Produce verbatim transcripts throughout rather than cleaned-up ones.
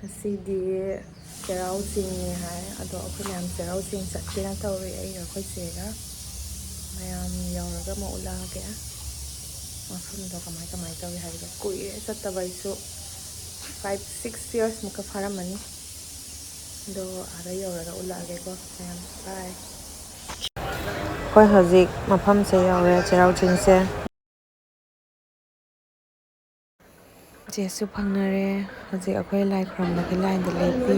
ꯉꯁꯤꯗꯤ ꯆꯩꯔꯥꯎ ꯆꯤꯡꯅꯤ ꯍꯥꯏ, ꯑꯗꯣ ꯑꯩꯈꯣꯏ ꯃꯌꯥꯝ ꯆꯩꯔꯥꯎ ꯆꯤꯡ ꯆꯠꯀꯦꯅ ꯇꯧꯔꯤ, ꯑꯩꯒ ꯑꯩꯈꯣꯏ ꯆꯦꯒ꯫ ꯃꯌꯥꯝ ꯌꯧꯔꯒ ꯑꯃꯨꯛ ꯎꯠꯂꯛꯑꯒꯦ꯫ ꯃꯐꯝꯗꯣ ꯀꯃꯥꯏ ꯀꯃꯥꯏ ꯇꯧꯏ ꯍꯥꯏꯕꯗꯣ ꯀꯨꯏꯔꯦ ꯆꯠꯇꯕ ꯑꯩꯁꯨ, five six years ꯃꯨꯛꯀ ꯐꯥꯔꯝꯃꯅꯤ꯫ ꯑꯗꯣ ꯑꯥꯗ ꯌꯧꯔꯒ ꯎꯠꯂꯛꯑꯒꯦꯀꯣ ꯃꯌꯥꯝ꯫ Bye꯫ ꯑꯩꯈꯣꯏ ꯍꯧꯖꯤꯛ ꯃꯐꯝꯁꯦ ꯌꯧꯔꯦ, ꯆꯩꯔꯥꯎ ꯆꯤꯡꯁꯦ꯫ ꯆꯦꯁꯨ ꯐꯪꯅꯔꯦ꯫ ꯍꯧꯖꯤꯛ ꯑꯩꯈꯣꯏ ꯂꯥꯏ ꯈꯨꯔꯨꯝꯕꯒꯤ ꯂꯥꯏꯟꯗ ꯂꯦꯞꯄꯤ꯫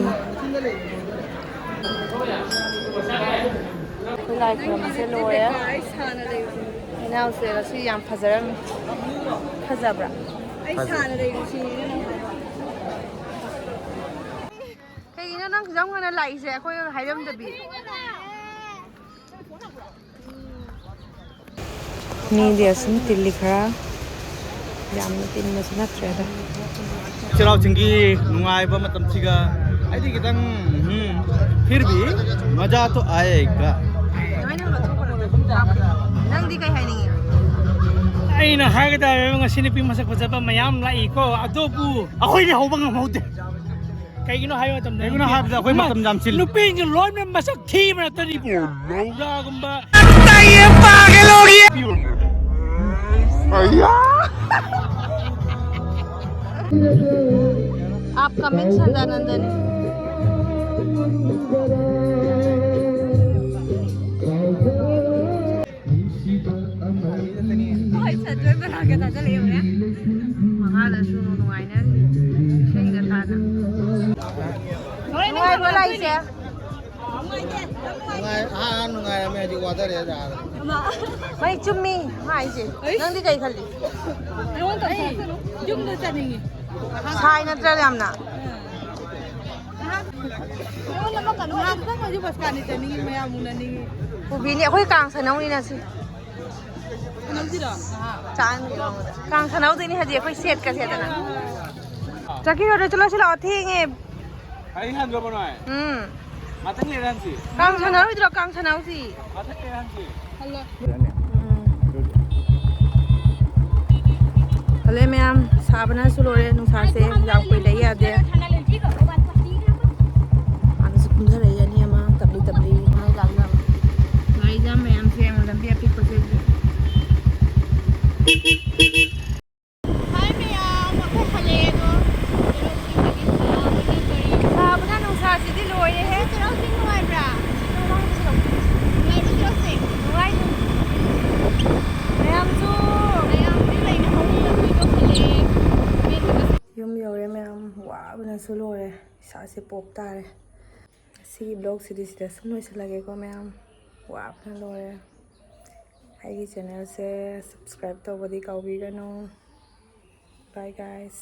ꯑꯩꯈꯣꯏ ꯂꯥꯏ ꯈꯨꯔꯨꯝꯕꯁꯦ ꯂꯣꯏꯔꯦ꯫ ꯏꯅꯥꯎꯁꯦ ꯉꯁꯤ ꯌꯥꯝ ꯐꯖꯔꯝꯃꯤ꯫ ꯐꯖꯕ꯭ꯔꯥ? ꯑꯩ ꯁꯥꯅ ꯂꯩꯔꯤꯁꯤꯅꯦ ꯅꯪ ꯍꯥꯏꯕ꯫ ꯀꯩꯒꯤꯅꯣ ꯅꯪ ꯈꯤꯇꯪ ꯉꯟꯅ ꯂꯥꯛꯏꯁꯦ ꯑꯩꯈꯣꯏ ꯍꯥꯏꯔꯝꯗꯕꯤ? ꯃꯤꯗꯤ ꯑꯁꯨꯝ ꯇꯤꯜꯂꯤ ꯈꯔ, ꯌꯥꯝꯅ ꯇꯤꯟꯕꯁꯨ ꯅꯠꯇ꯭ꯔꯦꯗ꯫ ꯆꯩꯔꯥꯎ ꯆꯤꯡꯒꯤ ꯅꯨꯡꯉꯥꯏꯕ ꯃꯇꯝꯁꯤꯒ ꯑꯩꯗꯤ ꯈꯤꯇꯪ, ꯎꯝ, फिर भी मज़ा तो आएगा꯫ ꯅꯪꯗꯤ ꯀꯩ ꯍꯥꯏꯅꯤꯡꯉꯤ? ꯑꯩꯅ ꯍꯥꯏꯒꯗꯕ, ꯉꯁꯤ ꯅꯨꯄꯤ ꯃꯁꯛ ꯐꯖꯕ ꯃꯌꯥꯝ ꯂꯥꯛꯏꯀꯣ, ꯑꯗꯨꯕꯨ ꯑꯩꯈꯣꯏꯗꯤ ꯍꯧꯕ ꯉꯝꯍꯧꯗꯦ꯫ ꯀꯩꯒꯤꯅꯣ ꯍꯥꯏꯕ ꯃꯇꯝꯗ ꯀꯩꯒꯤꯅꯣ ꯍꯥꯏꯕꯗ ꯑꯩꯈꯣꯏ ꯃꯇꯝ ꯌꯥꯝ ꯆꯤꯜꯂꯤ꯫ ꯅꯨꯄꯤꯁꯤꯡ ꯂꯣꯏꯅ ꯃꯁꯛ ꯊꯤꯕ ꯉꯥꯛꯇꯅꯤꯕꯨ꯫ ꯂꯧꯔꯥꯒꯨꯝꯕ꯫ Upcoming ꯁꯟꯗꯥꯅꯟꯗꯅꯤ꯫ ꯍꯣꯏ, ꯁꯟꯗꯣꯏ ꯃꯅꯥꯛꯇ ꯊꯥꯖꯤꯜꯂꯛꯑꯦ, ꯍꯣꯔꯦꯟ꯫ ꯃꯈꯥꯗꯁꯨ ꯅꯨꯡꯉꯥꯏꯅꯔꯤ, ꯏꯁꯩꯒ ꯊꯥꯗꯅ꯫ ꯅꯨꯡꯉꯥꯏꯕ꯭ꯔꯣ ꯂꯥꯛꯏꯁꯦ? ꯅꯨꯡꯉꯥꯏ, ꯑꯍꯥꯟ ꯅꯨꯡꯉꯥꯏꯔꯝꯃꯦ, ꯍꯧꯖꯤꯛ ꯋꯥꯗꯔꯦ ꯌꯥꯔꯦ꯫ ꯃꯩ ꯆꯨꯝꯃꯤ ꯍꯥꯏꯁꯦ꯫ ꯑꯩꯁ꯫ ꯅꯪꯗꯤ ꯀꯩ ꯈꯜꯂꯤ? ꯑꯩꯉꯣꯟꯗ ꯑꯩ ꯌꯨꯝꯗ ꯆꯠꯅꯤꯡꯉꯤ꯫ ꯁꯥꯏ ꯅꯠꯇ꯭ꯔꯥ ꯌꯥꯝꯅ? ꯉꯥꯏꯍꯥꯛ, ꯉꯥꯏꯍꯥꯛꯇꯪ ꯑꯣꯏꯔꯁꯨ ꯕꯁ ꯀꯥꯟꯗꯤ ꯆꯠꯅꯤꯡꯉꯤ, ꯃꯌꯥꯝ ꯎꯅꯅꯤꯡꯉꯤ꯫ ꯄꯨꯕꯤꯅꯤ, ꯑꯩꯈꯣꯏ ꯀꯥꯡ ꯁꯥꯟꯅꯧꯅꯤꯅ ꯁꯤ꯫ ꯁꯥꯟꯅꯧꯁꯤꯔꯣ? ꯆꯥꯅꯤ꯫ ꯀꯥꯡ ꯁꯥꯟꯅꯧꯗꯣꯏꯅꯤ ꯍꯧꯖꯤꯛ ꯑꯩꯈꯣꯏ ꯁꯦꯠꯀ ꯁꯦꯠꯇꯅ꯫ ꯆꯠꯈꯤꯔꯣꯏꯗ꯭ꯔꯣ? ꯆꯠꯂꯣ, ꯁꯤ ꯂꯥꯛꯑꯣ, ꯊꯦꯡꯉꯦ꯫ ꯑꯩ ꯍꯟꯗ꯭ꯔꯕꯣ ꯅꯣꯏ? ꯎꯝ꯫ ꯉꯥꯛꯇꯪ ꯂꯩꯔ ꯍꯟꯁꯤ꯫ ꯀꯥꯡ ꯁꯥꯟꯅꯔꯣꯏꯗ꯭ꯔꯣ? ꯀꯥꯡ ꯁꯥꯟꯅꯍꯧꯁꯤ꯫ ꯉꯥꯛꯇꯪ ꯂꯩꯔ ꯍꯟꯁꯤ꯫ ꯎꯝ꯫ ꯍꯜꯂꯣ ꯃꯌꯥꯝ, ꯁꯥꯕꯅꯁꯨ ꯂꯣꯏꯔꯦ, ꯅꯨꯡꯁꯥꯁꯦ ꯌꯥꯝ ꯀꯨꯏ ꯂꯩ ꯌꯥꯗꯦ꯫ ꯍꯥꯏ ꯃꯌꯥꯝ, ꯑꯩꯈꯣꯏ ꯍꯜꯂꯛꯑꯦ ꯑꯗꯣ꯫ ꯁꯥꯕꯅ ꯅꯨꯡꯁꯥꯁꯤꯗꯤ ꯂꯣꯏꯔꯦꯍꯦ꯫ ꯆꯩꯔꯥꯎ ꯆꯤꯡ ꯅꯨꯡꯉꯥꯏꯕ꯭ꯔꯥ? ꯅꯨꯡꯉꯥꯏꯕ꯭ꯔꯥ ꯆꯩꯔꯥꯎ ꯆꯤꯡ? ꯅꯨꯡꯉꯥꯏ꯫ ꯃꯌꯥꯝꯁꯨ꯫ ꯃꯌꯥꯝꯗꯤ ꯂꯩꯅ ꯍꯧꯔꯤ, ꯑꯩꯈꯣꯏꯗꯣ ꯍꯜꯂꯛꯑꯦ꯫ ꯌꯨꯝ ꯌꯧꯔꯦ ꯃꯌꯥꯝ, ꯋꯥꯕꯅꯁꯨ ꯂꯣꯏꯔꯦ꯫ ꯏꯁꯥꯁꯦ ꯄꯣꯞ ꯇꯥꯔꯦ꯫ ꯉꯁꯤꯒꯤ vlogꯁꯤꯗꯤ ꯁꯤꯗ ꯁꯨꯝ ꯂꯣꯏꯁꯤꯜꯂꯒꯦꯀꯣ ꯃꯌꯥꯝ꯫ ꯋꯥꯕꯅ ꯂꯣꯏꯔꯦ꯫ ꯑꯩꯒꯤ channelꯁꯦ subscribe ꯇꯧꯕꯗꯤ ꯀꯥꯎꯕꯤꯒꯅꯨ꯫ Bye guys꯫